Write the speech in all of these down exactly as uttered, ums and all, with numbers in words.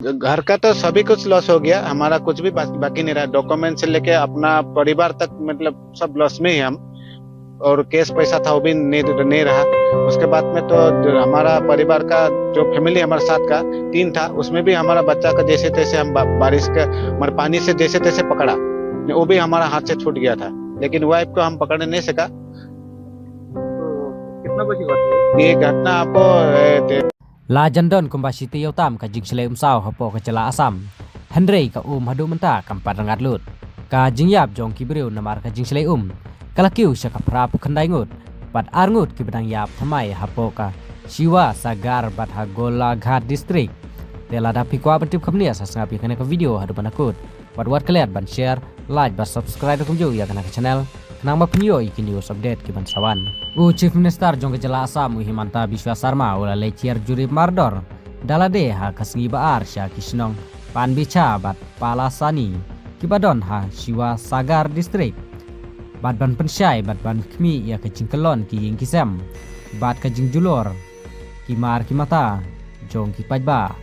घर का तो सभी कुछ लॉस हो गया, हमारा कुछ भी बा-, बाकी नहीं रहा। डॉक्यूमेंट से लेके अपना परिवार तक, मतलब, सब लॉस में ही हम। और कैश पैसा था, वो भी नहीं, नहीं रहा। उसके बाद में तो जो हमारा परिवार का, जो फैमिली हमारे साथ का तीन था, उसमें भी हमारा बच्चा का जैसे तैसे हम बा-, बारिश का, मतलब, पानी से जैसे तैसे पकड़ा, वो भी हमारा हाथ से छूट गया था। लेकिन वाइफ को हम पकड़ने नहीं सका। तो कितना बजे हुआ था ये? ये घटना आपको, ए, दे- La jan don kumba shi taïew tam ka jingshlei umsaw hapoh ka jylla Assam. Hynrei ka um haduh mynta kam pat rngat lut. Ka jingïap jong ki briew namar ka jingshlei um ka la kiew sha ka phra phew khyndai ngut, bad ar ngut kiba dang ïap thymmai hapoh ka Sivasagar bad ha Golaghat District. Te lada phi kwah ban tip kham bniah, sa sngap ïa kane ka video haduh ban da kut. Bad wat klet ban share, like bad subscribe ruh kumjuh ïa kane ka channel, khnang ba phin ïoh ïa ki news update kiban sa wan. U Chief Minister jong ka jylla Assam, u Himanta Biswa Sarma, u la leit hiar jurip mardor da lade ha ka sngi ba ar sha ki shnong Panbicha bad Palasani kiba don ha Sivasagar District, bad ban pynshai bad ban khmih ïa ka jingkyllon ki ïing ki sem bad ka jingjulor ki mar ki mata jong ki paidbah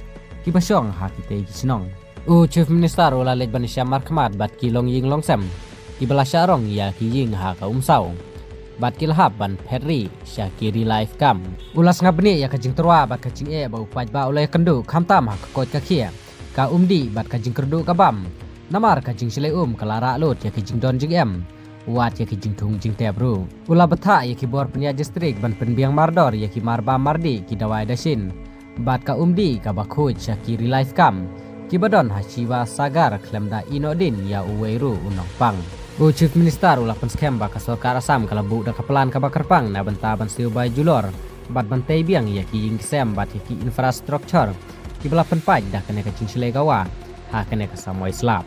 kiba shong ha kitei ki shnong. U Chief Minister u la leit ban ïashem markhmat bad ki longïing longsem kiba la shah rong ïa ki ïing ha ka umsaw, bad ki la hap ban phet rieh sha ki relief camp. U la sngap bniah ïa ka jingtyrwa bad ka jingeh ba u paidbah u la ïakynduh khamtam ha ka koit ka khiah, ka umdih bad ka jingkyrduh ka bam namar ka jingshlei um ka la rah lut ïa ka jingdon jingem, wat ïa ka jingthung jingtep ruh. U la bthah ïa ki bor pynïaid district ban pynbiang mardor ïa ki mar bam mar dih, ki dawai dashin bad ka umdih kaba khuid sha ki relief camp kiba don ha Sivasagar khlem da ïehnoh dien ïa uwei ruh u nongpang. U Chief Minister u la pynskhem ba ka sorkar Assam ka la buh da ka plan kaba kyrpang na bynta ban siew bai julor bad ban tei biang ïa ki ïing ki sem bad ïa ki infrastructure kiba la pynpait da kane ka jingshlei gawa ha kane ka samoi slap.